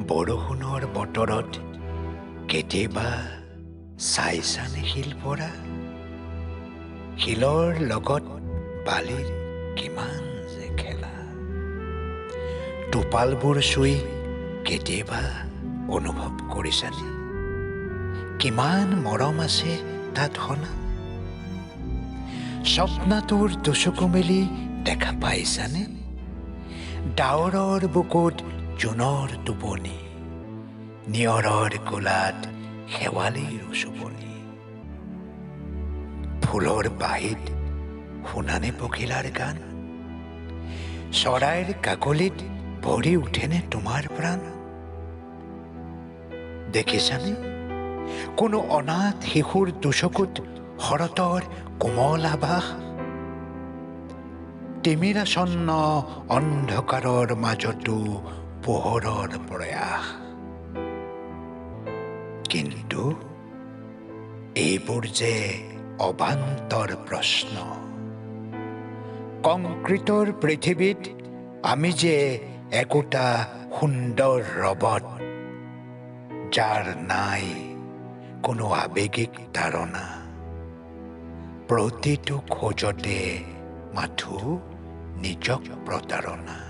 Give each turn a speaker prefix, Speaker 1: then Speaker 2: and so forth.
Speaker 1: বৰষুণৰ বতৰত কেতিয়াবা চাইছানে শিল পৰা? শিলৰ লগত বালিৰ কিমান যে খেলা। টোপালবোৰ চুই কেতিয়াবা অনুভৱ কৰিছানে কিমান মৰম আছে তাত সনা? স্বপ্নাটোৰ দুচকু মেলি দেখা পাইছানে ডাৱৰৰ বুকুত জোনৰ টোপনি, নিয়ৰৰ কোলাত শেৱালিৰ উচুপনি? ফুলৰ বাঁহীত শুনানে পখিলাৰ গান? চৰাইৰ কাকলিত ভৰি উঠেনে তোমাৰ প্ৰাণ? দেখিছানে কোনো অনাথ শিশুৰ দুচকুত শৰতৰ কোমল আভাস? তিমিৰাচ্ছন্ন অন্ধকাৰৰ মাজতো পোহৰৰ প্ৰয়াস। কিন্তু এইবোৰ যে অবান্তৰ প্ৰশ্ন। কংক্ৰিটৰ পৃথিৱীত আমি যে একোটা সুন্দৰ ৰবট, যাৰ নাই কোনো আৱেগিক ধাৰণা। প্ৰতিটো খোজতে মাথো নিজক প্ৰতাৰণা।